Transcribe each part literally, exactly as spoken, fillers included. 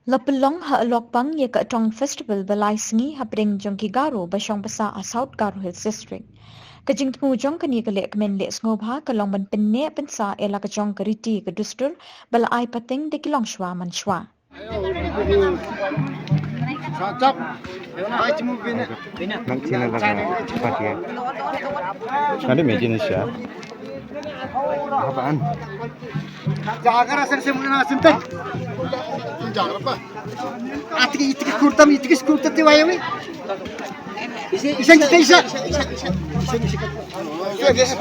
La pynlong ha Alokbang ïa ka Atong Festival ba lai sngi hapdeng jong ki Garo ba shong basa ha South Garo Hills District. Ka jingthmu jong kane ka lehkmen leh sngewbha ka long ban pynneh pynsah ïa la ka jong ka riti ka dustur ba la ai pateng da ki longshuwa mansuwa. Nang tina la ka patia. Kan di imagine siya. Apaan? Jaga rasa semua nang sentai. Jaga apa? Atiki itiki kurtam itiki kurtam ti wayawi. Isa isa isa. Isa isa. Isa isa.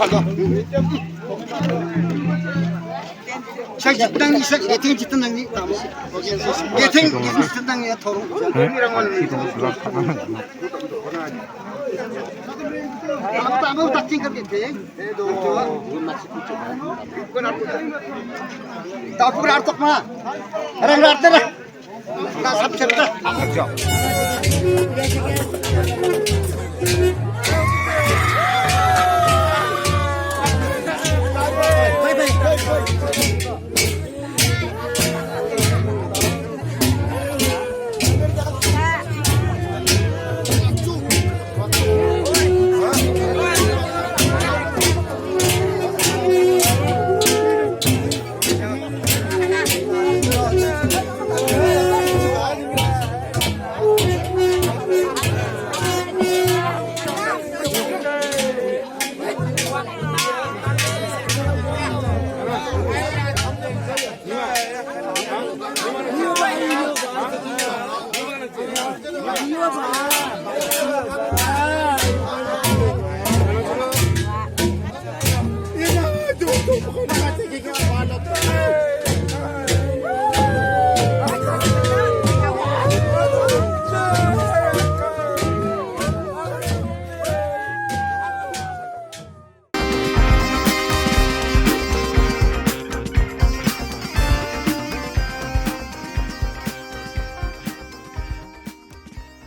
Sa jitang ni sa, geteng jitang ni tamu. Geteng jitang ni toru. Tamu tamu taking ka geteng. Tapu rar tok ma. Rang rar tera. Na sab sab ta.